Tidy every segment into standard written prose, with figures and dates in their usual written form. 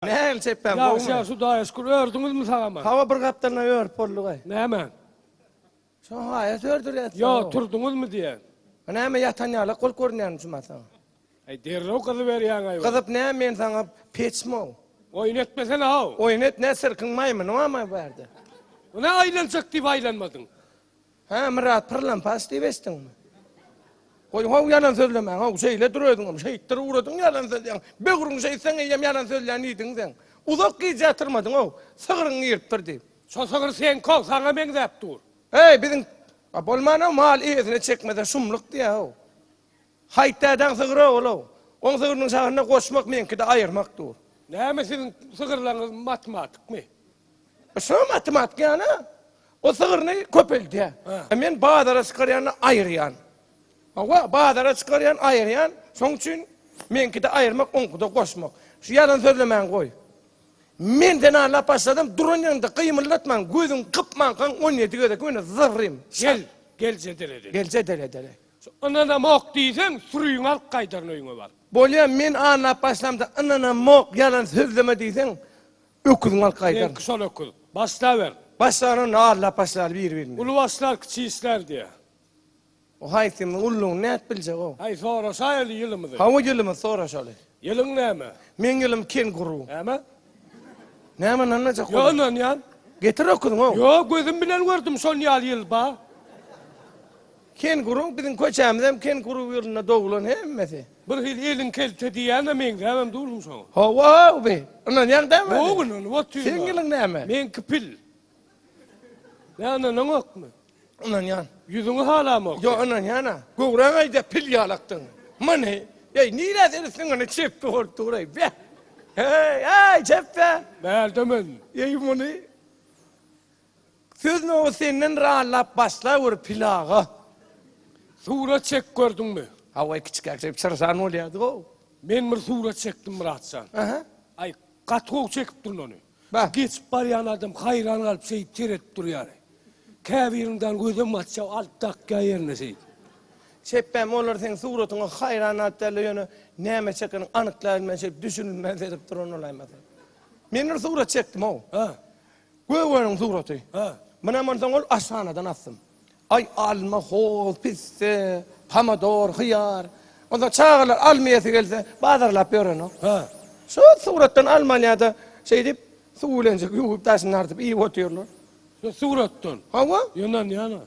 Nähili çepbäm gowumy? Ýagşy ýagşy Hudaýa şükür ördüňizmi sagaman? Hawa bir gapdalyndan örüp boldugaý. Näme? Şo haýat ördürýäs. Ýok turduňyzmy diýen. Näme ýatan ýalak bolup görünýärmi şu masaň? Aý derrew gyzyberýäň aý. Gyzyp näme men saňa peçmi-ow? Oýun etmesene how. Oýun et nä sirkiň maýmyny barmy bu ýerde? Bu nä aýlanjak diýip aýlanmadyň? Hä, Myrat pyrlampaç diýip eşitdiňmi? Goý, how ýalan sözlemäň, how, şeýledir özüňem, şeýtdir ugradyň ýalan sözleýäň. Böwrüňi şeýtseň eýýäm ýalan sözleýän diýdiň sen. Uzak gije ýatyrmadyň, how, sygryň giripdir diýip. Şo sygyr seňki-ow, saňa meňzäp dur. Eý, biziň, a bolman-ow, mal eýesine çekmese şumluk diýýä-ow. Haýt dädäň sygry-ow ol-ow. Oň sygrynyň şahyna goşmak, meňki-de aýyrmak dur. Näme siziň sygyrlaryňyz matematikmi? Şo matematik ýaly. O sygryny köpeldýär. Men bazara çykarýanda aýyrýan. Hawa, bazara çykarýan, aýyrýan. Şoň üçin meňkide aýyrmak, oňkuda goşmak. Şu ýalan sözlemäňi goý. Men seni aldap başladym, duran ýeriňde gymyldatman, gözüň gypmankaň 17 gezek ýöne zyrrym. Gel, gel jedel edeli. Gel jedel edeli. Şu ynanamok diýseň, sürüňi alyp gaýdaryn öýüňe baryp. Bolýa, men aldap başlamda ynanamok, ýalan sözleme diýseň, Öküziňi alyp gaýdaryn. Seňki şol öküz. Başlaber. Başlar onda aldap başlaly bir-birini. Uly başlar, kiçi işlär diýýär. O haýsymyzyň ululygyny nädip biljek-ow? Haý, soraşaýaly ýylymyzy. Hawa, ýylymyzy soraşaly. Ýylyň näme? Meň ýylym kenguru. Näme? Näme ynanmajak Ýok, ynanýan. Getir öküziňi-ow. Ýok, gözüm bilen gördüm şon ýaly ýyl bar. Kenguru biziň köçämizem kenguru ýylynda doglan hemmesi. Bir hili eliň kelte diýýäne meňzäbem durun şoňa. Hawa bi. Ynanýaň dämi? Ýok ynanyp otyryn. Seň ýylyň näme? Meňki pil. Nä ynanaňokmy? Ynanýan. Ýüzüňi halamok. Ýok ynanýan-a. Göwräň aýdýar pil ýalakdygyňy. Muny, eý nirä seretseň ony çepbe bolup dur-eý. Beh. Heý, eý çepbe. Bärde men. Eý muny. Söz nowy senden rallap başlawür pil aga. Surat çekip gördüňmi? Hawa kiçikäk şeýdip çyrşan bolýardyk-ow. Men bir surat çekdim Myratjan. Aha. Aý gaty gowy çekipdirin ony. Bah. Geçip barýan adam haýran galyp şeýdip seredip durýar. Käbirinden gözem gaçýar alyp dakýar ýerine şeýdip. Çepbäm olar seň suratyňa haýran galyp dälde ýöne näme çekeniň anyklabilmän şeýdip düşünilmän seredip duran bolaýmasa. Men bir surat çekdim-ow. Ha. Gögeniň suraty. Hä. Munam onsoň ol aşhanadan asdym. Aý alma, hoz, pisse, pomidor, hyýar. Onsoň çagalar alma iýesi gelse bazarlap ýörenok. Hä. Şo suratdan alma alýar-da, şeýdip suw bilenjik ýuwup daşyny dartyp iýip otyrlar. Şo suratdan? Hawa. Ynanýan-a.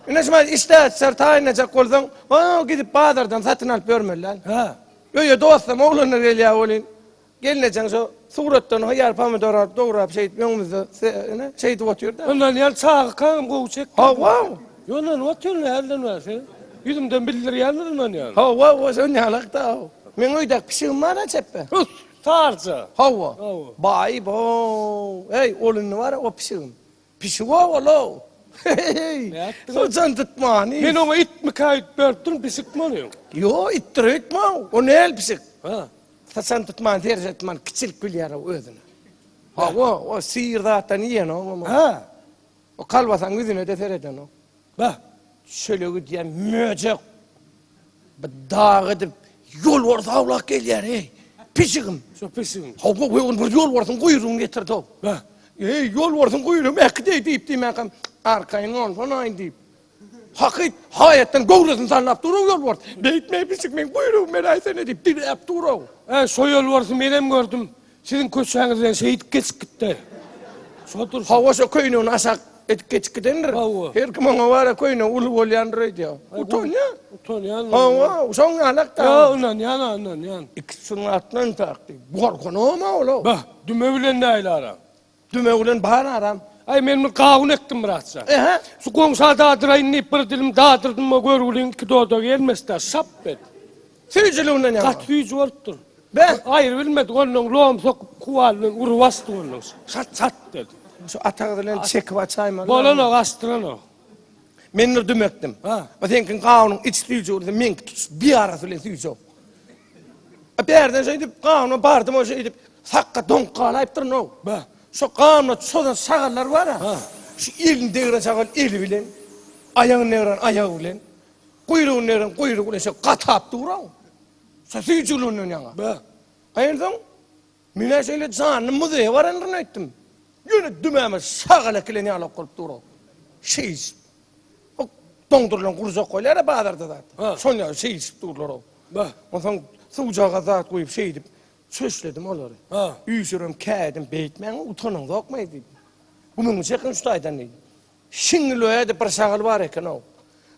Ine şumat işdäaçar taýynlajak bolsaň, o gidip bazardan satyn alyp ýörmeli däl. Hä. Öýe dostam oglanlar gelýär welin, Gelnejeň şo suratdan hyýar pomidor alyp dograp şeýdip öňümizde ine şeýdip otyr-da. Ynanýan çagakaňam gowy çekdi. Hawa. Ýok ynanyp otyryn hälden bäri sen. Ýüzümden bildirýändir ynanýan. Hawa hawa şon ýalak-da. Meň öýdäki pişigim bar-a çepbe. Hus, sarja. Hawa. Hawa. Baý-bow. Eý, ol indi bar-a o pişigim. Pişik owal-ow. Heý. Syçan tutmany. Men oňa itmikä öýdüp beripdirin, pişikmi ol? Ýok, itdir öýtme-ow. O näl pişik? Ha. Syçan tutmany, serje tutmany kiçilik bilýär-ow özüne. Hawa, o syr zatdan iýenok. Ha. O kalbasaň ýüzüne-de seredenok. Bah. Çöle gidýän möjek bir dag edip ýolbars awlap gelýär, eý, pişigim. Şo pişigiň. Hawa, we ol bir ýolbarsyň guýrugyny getirdi-ow. Bah. Eý, ýolbarsyň guýrugyny äkideý diýip diýmänkäm, arkaýyn bolsanaý diýip. Hakyt, haýatdan göwresini sallap dur-ow ýolbars. Beýtme, pişik, meň guýrugymy beräýsene diýip diläp dur-ow. Ä, şo ýolbarsy menem gördüm. Siziň köçäňizden şeýdip geçip gitdi. Şodur. Hawa şo köýnegini aşak edip geçip gidendir. Hawa. Her kim oňa bara köýnegi uly bolýandyr öýdýär. Utanýar. Utanýan. Hawa, şoň ýalak-da. Ýa, ynanýan-a, ynanýan. Ikisiniň atlan takdy. Gorkanogam-a ol-ow. Bah, düme bilen nähili aram? Düme bilen bar aram. Aý, men bir gawun ekdim Myratjan. Ehe. Şu goňşa dadyraýyn diýip bir dilim dadyrdym-a görgüliň iki dodagy gelmesde şap et. Süýjüliginden ýaňa. Gaty süýji bolupdyr. Be! Aýry bilmedik, onnoň lom sokup kuwal bilen urup açdyk onnoň. Şat şat dedi. Şu atagy bilen çekip açaýmaly. Bolanok, açdyranok. Men bir dümekdim. Ha. O seňkiň gawunyň içi süýji bolsa, meňki tutuş bir arasy bilen süýji. A bärden şeýdip gawuna bardym, o şeýdip sakga doňup galaýypdyryn-ow. Be. Şo gawuna çozan şagallar bar-a. Ha. Şu elini degren şagal eli bilen, aýagyny degren aýagy bilen, Guýrugyny degren guýrugy bilen şo gatap dur-ow. Şo süýjüliginden ýaňa. Be. A ensoň. Men-ä şeýle janly muzeýe barandyryn öýtdüm. Ýöne dümäme şagal ekilen ýalak bolup dur-ow. Şeýdişip. O doňdurylan gurjak goýlar-a bazarda zat. Şon ýaly şeýdişip durlar-ow. Onsoň suwjagaz zat guýup şeýdip çöşledim olary. Üýşürem käýedim, beýtmäň, utanyňzokmy diýdim. Gümüňi çekiň şu taýdan diýdim. Şiňňilöýe-de bir şagal bar eken-ow.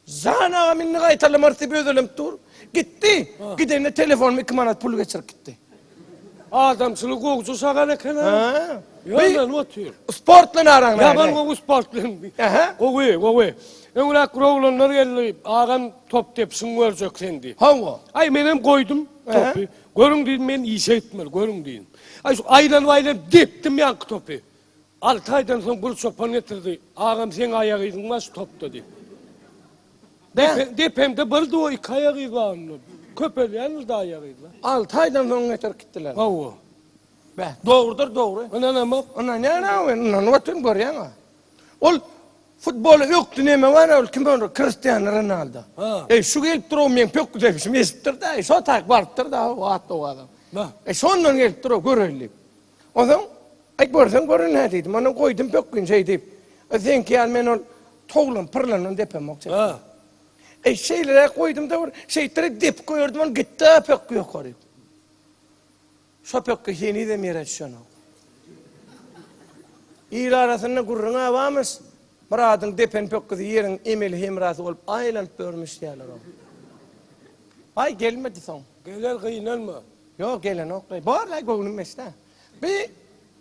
Jan agam indi gaýtalamarys diýip özelenip dur. Gitdi. Gidende telefonyma 2 manat pul geçirip gitdi. Adamçylygy gowja şagal eken-a. Ha. Ýöne otyr. Sport bilen araň näme? Ýaman gowy sport bilen. Aha. Gowy, gowy. Öňräk bir oglanlar geldi. Agam top depişiň görjek sen diýip. Hawa. Aý menem goýdum topy. Görüň diýdim men işe gitmeli, görüň diýdim. Aý şu aýlanyp-aýlanyp depdim ýaňky topy. Alty aýdan soň bir çopan getirdi. Agam seň aýak yzyň bar şu topda diýip. Bä. Depemde bir duo iki aýak yz bar onda. Köpelýändir da aýak yzlar. Alty aýdan soň getirip gitdiler. Hawa. Bä, dogrudyr dogry. Ynanamok. Ynanýan-a men, ynanyp otyryn görýäň-a. Ol futbola ökdi neme bar ol kim ol Kristiano Ronaldo. Ha. Eý şu gelip dur o meň pökgi depişimi eşitipdir-dä, şo taýyk barypdyr-da o at-owaza. Bä. Eý şondan gelip dur o göreýin diýip. Onsoň, Aý, görseň görün-hä diýdim. Ondan goýdum pökgini şeý diýip. Seňki ýaly men ol towlanyp, pyrlandan depemok çekdim. Ha. Eý, şeýleräk goýdum-da bir şeýtdirip depip goýberdim, ol gitdi-ä pökgi ýokaryk. Şo pökgi henizem ýere düşenok. Il arasynda gürrüň-ä barmyş, Myradyň depen pökgüsi ýeriň emeli hemrasy bolup aýlanyp ýörmüş diýýärler oňa. Aý, gelmedi soň. Geler, gynanma. Ýok, gelenok-laý. Bor-laý, göwnüm meşde. Bi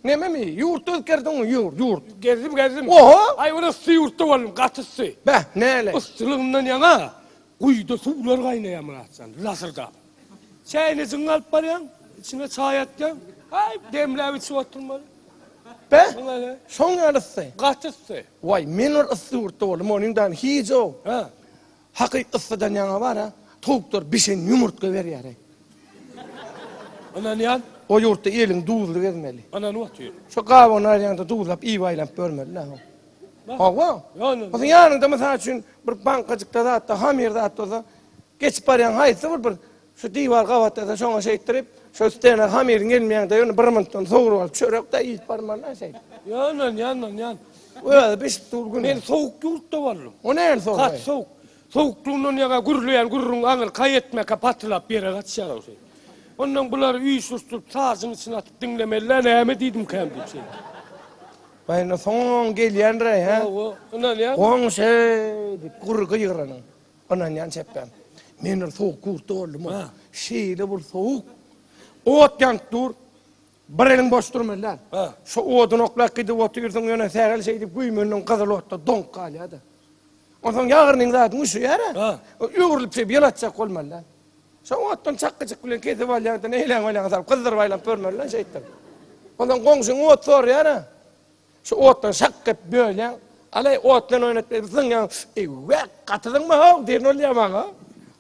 nememi, ýurt özgerdiňmi, ýurt, ýurt. Gezdim, gezdim. Oho! Aý, bir yssy ýurtda boldum, gaty yssy. Beh, näle? Yssylygyndan ýaňa guýuda suwlar gaýnaýar, Myratjan, lasyrdap. Çäýnejigiňi alyp barýaň, içine çaý atýaň, aý, demläp içip oturmaly. Beh, şoň ýaly yssy. Gaty yssy. Waý, men bir yssy ýurtda boldum, onuň dany hiç-ow. Hä. Hakyt yssydan ýaňa bar-a, towuklar bişen ýumurtga berýär-eý. Ynanýan. O ýurtda eliňi duzly gezmeli. Ynanyp otyr. Şo gabygyny alýaňda duzlap iýip aýlanyp görmeli-dä. Hawa. Bolsa ýanyňda mysal üçin bir bankajykda zatda hamyr zat bolsa, geçip barýaň haýsy bir bir şu diwar gabatdasa şoňa şeýtdirip, şo üstüne hamyryň gelmeýäňde ýöne bir minutdan sowrup alyp çörek-de iýip barmaly-da şeýdip. Ynanýan, ynanýan. Özi bişip dur güne. Men sowuk ýurtda boldum. O nähili sowuk? Gaty sowuk. Sowuklygyndan ýaňa gürleýän gürrüň aňyrka ýetmeka patylap ýere gaçýar-ow şeý. Ondan bulary üýşüşdirip sajyň içine atyp diňlemeli-dä näme diýdimkäm diýip şeý. Baý indi soň gelýändir-aý hä? Hawa, ynanýaňmy? Goňşy diýip gür gygyranyň. Ynanýan çepbäm. Men bir sowuk ýurtda boldum. Şeýle bir sowuk. Ot ýanyp dur. Bir eliň boş durmaly däl. Şo oduny oklap gidip otyrsyň, ýöne sähel şeýdip güýmendiň gyzyl otda doňup galýar-da. Onsoň ýagyrnyň zadyň üşüýär-ä. Öwrülip şeýdip ýylatjak bolmaly däl. Şo otdan çakgyjyk bilen kesip alýaň-da, neýläň-beýläňe salyp gyzdyryp aýlanyp görmeli-dä şeýtdirip. Onsoň goňşyň ot sorýar-a. Şu otdan şak edip bölýäň. Alaý, ot bilen oýnat berip zyňýaň. Eý, wäk, gaty zyňma how, diýen bolýar maňa.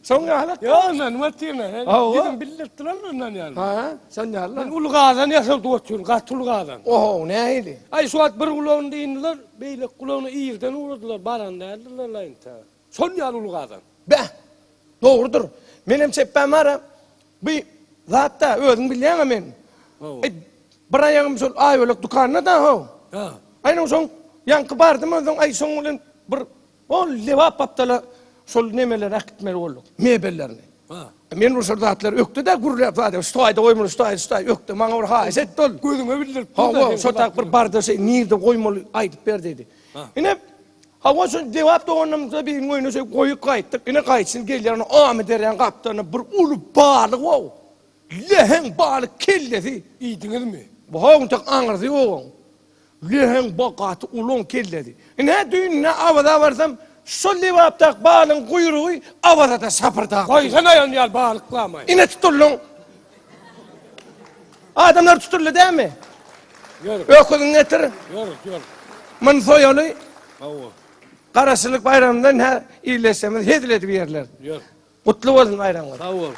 Şoň ýaly. Ýok, ynanyp otyryn. Hawa. Ýüzüň bildirip durandyr ynanýan. Ha, şon ýaly. Men uly gazan ýasadyp otyryn, gaty uly gazan. Oho, nähili? Aý, şu wagt bir gulagyny dyndylar, beýleki gulagyny irden ugradylar, baran däldirler-la entäk. Şon ýaly uly gazan. Beh, dogrudyr. Menem çepbäm bar-a. Bi zat-da, özüň bilýäň-ä men. Eý, bir aýagym şol Aýbölek dükanyna-da, how. Hä. Aýna şoň ýaňky bardym onsoň, aý, şoň bilen bir ol Lebap gapdala şol nemeleri äkitmeli bolduk, mebellerini. Hä. Men bir şol zatlary ökde-de gürläp zat, şu taýda goýmaly, şu taýda, şu taýda ökde. Maňa bir haýyş etdi ol. Gözüňe bildirip dur-da. Hawa, şo tak bir bar-da şeý nirde goýmaly aýdyp ber diýdi. Ine, Hawa şol Lebap doganlarymyzda biriniň öýüne şeý goýup gaýtdyk. Ine gaýtşyn gelýär, Amyderýaň gapdalynda bir uly balyk wow. Leheň balyk kellesi. Iýdiňizmi? Hawa, entek aňyrsy ýok oň. Leheň ba gaty uly oň kellesi. Ine düýn ine Awaza barsam, şol Lebapdaky balygyň guýrugy Awazada şapyrdap. Goýsana ony ýaly balyklamaý. Ine tutuldyň. Adamlar tutuldy dämi? Ýör. Öküziňi getir. Ýör, ýör. Muny soýaly. Hawa. Garaşsyzlyk baýramyndan hä ildeşlerimiz hezil edip ýerler. Ýör. Gutly bolsun baýramyňyz. Sag bol.